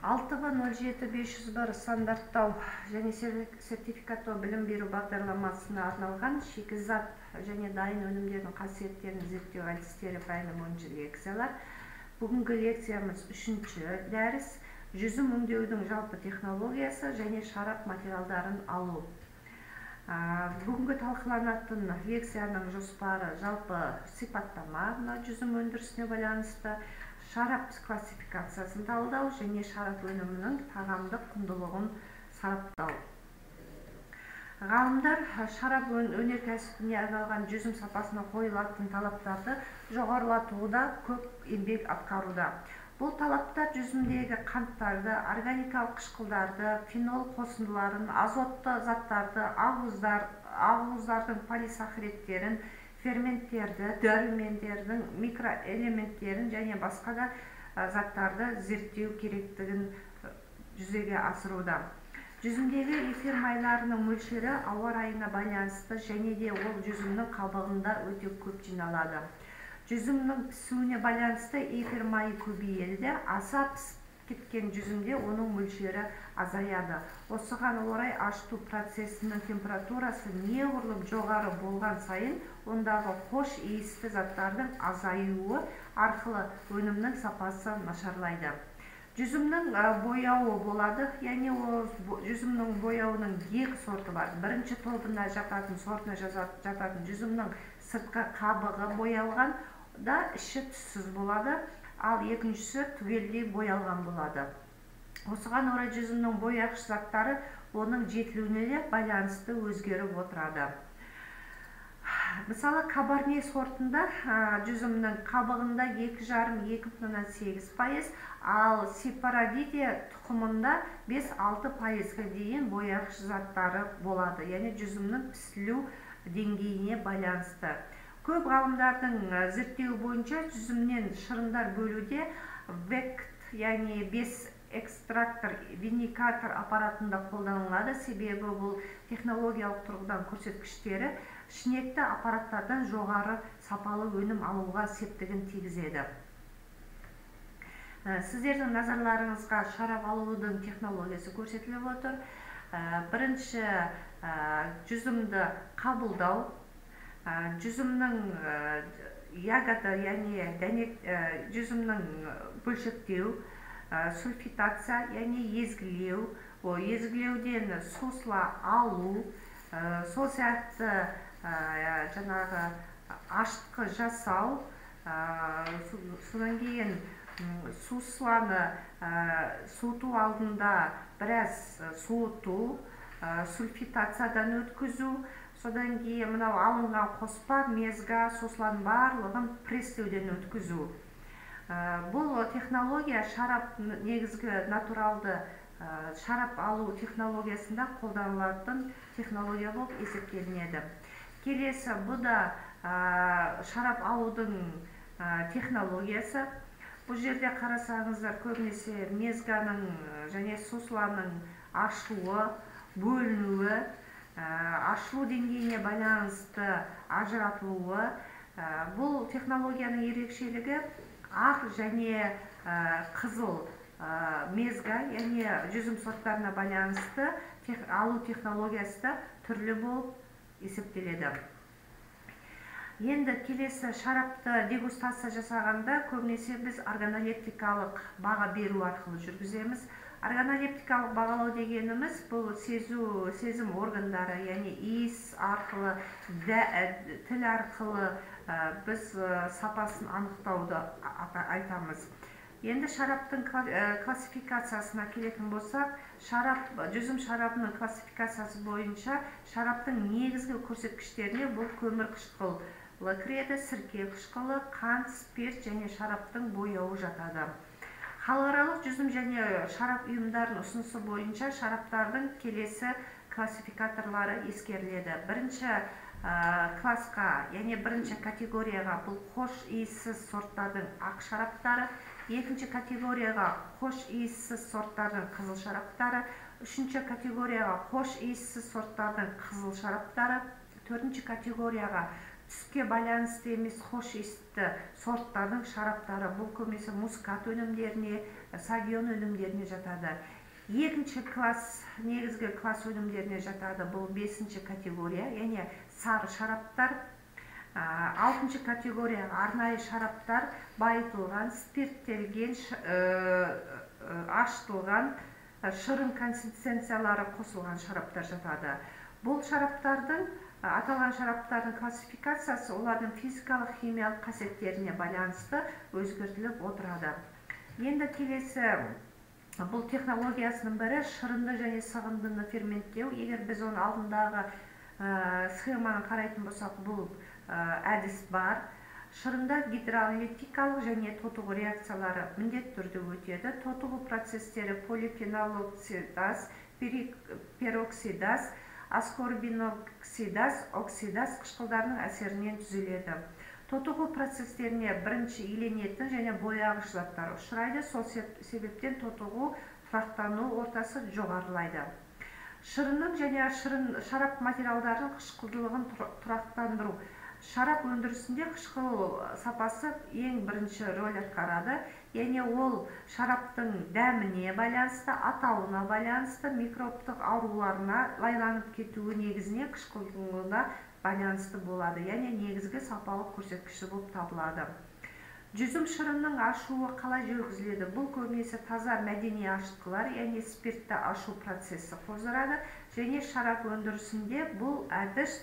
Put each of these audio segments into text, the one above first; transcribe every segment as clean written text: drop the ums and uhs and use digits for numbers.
6В 07 501 стандарттау және сертификаттау білім беру бағдарламасына арналған шикізат және дайын өнімдердің қасиеттерін зерттеу әдістері пәні бойынша лекциялар. Бүгінгі лекциямыз үшінші дәріс: жүзім өңдеудің жалпы технологиясы және шарап материалдарын алу. Бүгінгі талқыланатын лекцияның жоспары: жалпы сипаттама, мына жүзім өндірісіне байланысты, шарап классификациясын талдау және шарап өнімінің тағамдық құндылығын сараптау. Ғалымдар шарап өнеркәсібіне арналған жүзім сапасына қойылатын талаптарды жоғарылатуда көп еңбек атқаруда. Бұл талаптар жүзімдегі қанттарды, органикалық қышқылдарды, фенол қосындыларын, азотты заттарды, ақуыздардың полисахаридтерін, ферменттерді, дәрумендердің микроэлементтерін және басқа да заттарды зерттеу керектігін жүзеге асыруда. Жүзімдегі эфир майларының мөлшері ауа райына байланысты және де ол жүзімнің қабығында өте көп жиналады. Жүзімнің пісуіне байланысты эфир майы көбейеді де, аса пісіп кеткен жүзімде оның мөлшері азаяды. Осыған орай ашыту процесінің температурасы неғұрлым жоғары болған сайын, ондағы хош иісті заттардың азаюы арқылы өнімнің сапасы нашарлайды. Жүзімнің бояуы болады, яғни ол жүзімнің бояуының екі сорты бар. Бірінші тобына жататын, сортына жататын жүзімнің сыртқы қабығы боялған да, іші түссіз болады, ал екіншісі түгелдей боялған болады. Осыған орай жүзімнің бояғыш заттары оның жетілуіне де байланысты өзгеріп отырады. Мысалы, кабарне сортында жүзімнің қабығында 2,5-2,8%, ал сепаравиде тұқымында 5-6%-ға дейін бояғыш заттары болады, яғни жүзімнің пісілу деңгейіне байланысты. Көп ғалымдардың зерттеуі бойынша, жүзімнен шырындар бөлуде вект, яғни 5 экстрактор виникатор аппаратында қолданылады, себебі бұл технологиялық тұрғыдан көрсеткіштері шнекті аппараттардан жоғары сапалы өнім алуға септігін тигізеді. Сіздердің назарларыңызға шарап алудың технологиясы көрсетіліп отыр. Бірінші, жүзімді қабылдау, жүзімнің ягода, яғни дәнек, жүзімнің бөлшектеу, сульфитация, яғни езгілеу, езгілеуден сусла алу, сол сияқты жаңағы ашытқы жасау, содан кейін сусланы суыту алдында біраз суыту, сульфитациядан өткізу, содан кейін мынау алынған қоспа, мезга, сусланың барлығын пресстеуден өткізу. Бұл технология шарап негізгі натуралды шарап алу технологиясында қолданылатын технология болып есептелінеді. Келесі, бұл да шарап алудың технологиясы. Бұл жерде қарасаңыздар, көбінесе мезганың және сусланың ашылуы, бөлінуі, ашылу деңгейіне байланысты ажыратылуы. Бұл технологияның ерекшелігі: ақ және қызыл мезга, яғни жүзім сорттарына байланысты алу технологиясы да түрлі болып есептеледі. Енді келесі, шарапты дегустация жасағанда көбінесе біз органолептикалық баға беру арқылы жүргіземіз. Органолептикалық бағалау дегеніміз — бұл сезу, сезім органдары, яғни иіс арқылы, тіл арқылы біз сапасын анықтауды айтамыз. Енді шараптың классификациясына келетін болсақ, шарап, жүзім шарабының классификациясы бойынша шараптың негізгі көрсеткіштеріне бұл көмір қышқылы кіреді, сірке қышқылы, қант, спирт және шараптың бояуы жатады. Халықаралық жүзім және шарап ұйымдарының ұсынысы бойынша шараптардың келесі классификаторлары ескеріледі. Бірінші классқа, яғни бірінші категорияға бұл хош иіссіз сорттардың ақ шараптары, екінші категорияға хош иіссіз сорттардың қызыл шараптары, үшінші категорияға хош иіссіз сорттардың қызыл шараптары, төртінші категорияға Түске байланысты емес хош иісті сорттардың шараптары. Бұл көбінесе мускат өнімдеріне, савион өнімдеріне жатады. Екінші класс негізгі класс өнімдеріне жатады. Бұл бесінші категория, яғни сары шараптар. Алтыншы категория арнайы шараптар, байытылған, спирттелген, ашытылған, шырын консистенциялары қосылған шараптар жатады. Бұл шараптардың, аталған шараптардың классификациясы олардың физикалық, химиялық қасиеттеріне байланысты өзгертіліп отырады. Енді келесі бұл технологиясының бірі шырынды және сығындыны ферменттеу. Егер біз оның алдындағы схеманы қарайтын болсақ, бұл әдіс бар. Шырында гидролитикалық және тотығу реакциялары міндетті түрде өтеді. Тотығу процестері полифенолоксидаз, пероксидаз, аскорбиноксидаз, оксидаз қышқылдарының әсерінен түзіледі. Тотығу процестеріне бірінші иленетін және бояғыш заттар ұшырайды. Сол себептен тотығу тұрақтану ортасы жоғарылайды. Шырынның және шырын шарап материалдарының қышқылдылығын тұрақтандыру. Шарап өндірісінде қышқыл сапасы ең бірінші рөл атқарады. Яғни ол шараптың дәміне байланысты, атауына байланысты, микробтық ауруларына лайланып кетуі негізінен қышқылдылығына байланысты болады. Яғни негізгі сапалық көрсеткіші болып табылады. Жүзім шырынның ашуы қалай жүргізіледі? Бұл көбінесе таза мәдени ашытқылар, яғни спиртті ашу процесі қоздырады, және шарап өндірісінде бұл әдіс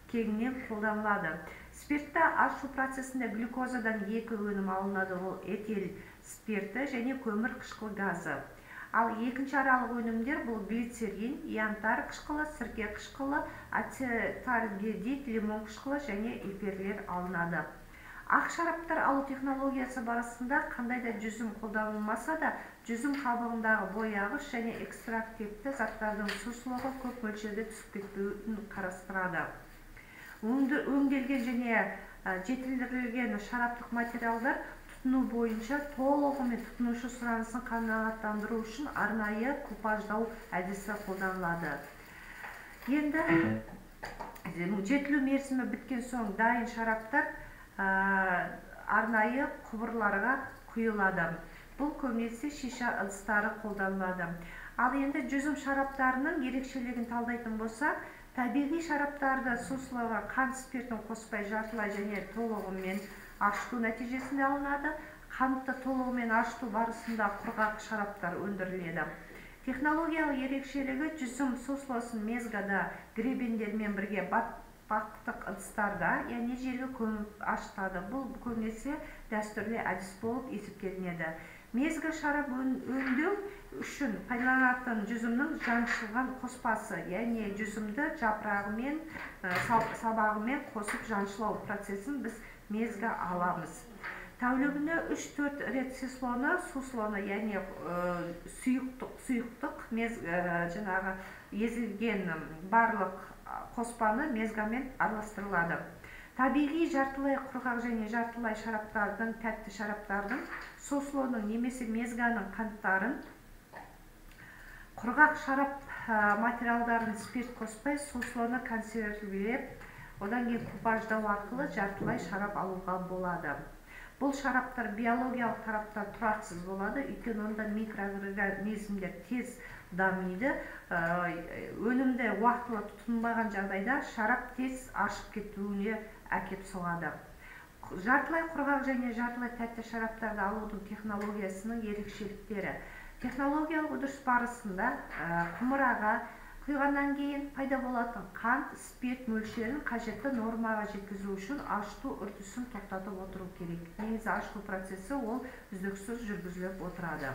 кеңінен қолданылады. Спиртті ашу процесінде глюкозадан екі өнім алынады, ол этил спирті және көмір қышқыл газы. Ал екінші аралық өнімдер бұл глицерин, янтарь қышқылы, сірке қышқылы, ацетальдегид, лимон қышқылы және эфирлер алынады. Ақ шараптар алу технологиясы барысында қандай да жүзім қолданылмаса да, жүзім қабығындағы бояғыш және экстрактивті заттардың сұсылығы көп мөлшерде түсіп кетпеуін қарастырады. Өңделген және жетілдірілген шараптық материалдар тұтыну бойынша толығымен тұтынушы сұранысын қанағаттандыру үшін арнайы купаждау әдісі қолданылады. Енді жетілу мерзімі біткен соң дайын шараптар арнайы құбырларға құйылады. Бұл көбінесе шиша ыдыстары қолданылады. Ал енді жүзім шараптарының ерекшелігін талдайтын болсақ, табиғи шараптарды суслоға қант спиртін қоспай жартылай және толығымен ашыту нәтижесінде алынады. Қантты толығымен ашыту барысында құрғақ шараптар өндіріледі. Технологиялық ерекшелігі жүзім суслосын мезгада гребендермен бірге батпақтық ыдыстарда, яғни жерге көміп ашытады. Бұл көбінесе дәстүрлі әдіс болып есептелінеді. Мезгі шарап өңдеу үшін пайдаланатын жүзімнің жаншылған қоспасы, яғни жүзімді жапырағымен, сабағымен қосып жаншылау процесін біз мезгі аламыз. Тәулігіне 3-4 рет суслоны, яғни сұйықтық, жаңағы езілген барлық қоспаны мезгамен араластырылады. Табиғи жартылай құрғақ және жартылай шараптардың, тәтті шараптардың, суслоның немесе мезганың қанттарын, құрғақ шарап материалдарын спирт қоспай суслоны консервілеп, одан кейін купаждау арқылы жартылай шарап алуға болады. Бұл шараптар биологиялық тараптан тұрақсыз болады, өйткені онда микроорганизмдер тез дамиды. Өнімді уақытылы тұтынбаған жағдайда шарап тез ашып кетуіне әкеп соғады. Жартылай құрғақ және жартылай тәтті шараптарды алудың технологиясының ерекшеліктері. Технологиялық үдеріс барысында құмыраға құйғаннан кейін пайда болатын қант, спирт мөлшерін қажетті нормаға жеткізу үшін ашыту үрдісін тоқтатып отыру керек. Негізі ашыту процесі ол үздіксіз жүргізіліп отырады.